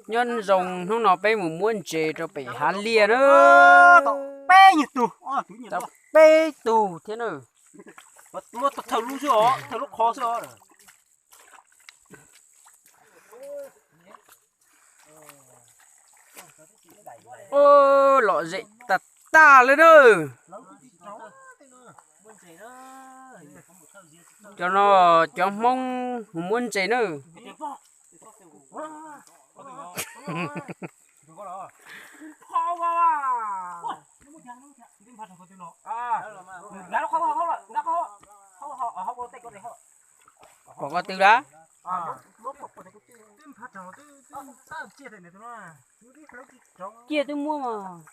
Nyob zoo hnub no peb mus muab ntses rau pem hav liaj na. Tau peb tug thiab na. Muab thawj lub xwb os, thawj lub qhov xwb os. Lom zem tag tag li na. Cov no cov Hmoob mus muab ntses na. Pom ko tw lawm. Ciaj twb muab mas.